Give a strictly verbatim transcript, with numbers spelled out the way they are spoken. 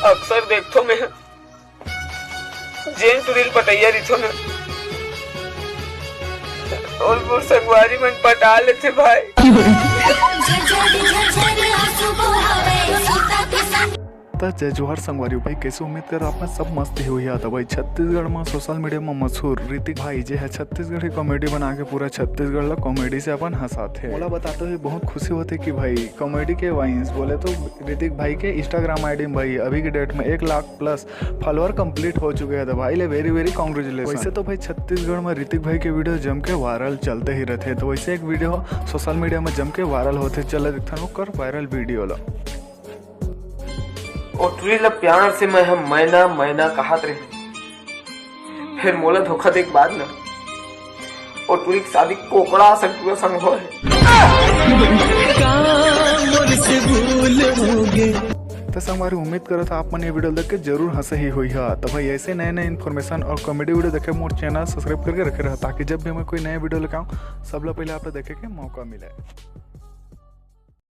अक्सर देखथो मैं, जेन टुरी ल पटइया रहिथो न, और मोर संगवारी मन पटा लेथे भाई। त जय जोहार संगवारी भाई, कैसे? उम्मीद कर आप मन सब मस्त ही होही। त भाई, छत्तीसगढ़ म सोशल मीडिया म मशहूर ऋतिक भाई जे ह छत्तीसगढ़ी कॉमेडी बना के पूरा छत्तीसगढ़ ला कॉमेडी से अपन हंसाथे। मोला बताते हुए बहुत खुशी होथे कि भाई कॉमेडी के वाइंस बोले तो ऋतिक भाई के Instagram ID म भाई अभी के डेट में एक लाख प्लस फॉलोअर कंप्लीट हो चुके हैं। त भाई ले very very congratulation। वैसे तो भाई छत्तीसगढ़ में ऋतिक भाई के वीडियो जम के वायरल चलते ही रहते हैं, तो वैसे एक वीडियो सोशल मीडिया में जम के वायरल होथे। चल देखथन ओकर वायरल वीडियो ला। ओ टुरी ला प्यार से मैं हम मैना मैना कहत रहे, फिर मोला धोखा दे के बाद न ओ टुरी के शादी कोकड़ा संग पूरा संग होए। का मोर से भूल होगे। त संगवारी, उम्मीद करत हा आप मन ये वीडियो देख के जरूर हंसे ही होई हा। त भाई ऐसे नए नए इन्फॉर्मेशन और कॉमेडी वीडियो देखे मोर चैनल सब्सक्राइब करके रखे रहा, ताकि जब भी मैं कोई नए वीडियो लेके आऊँ, सब लोग पहले आप लोग देखे के मौका मिले।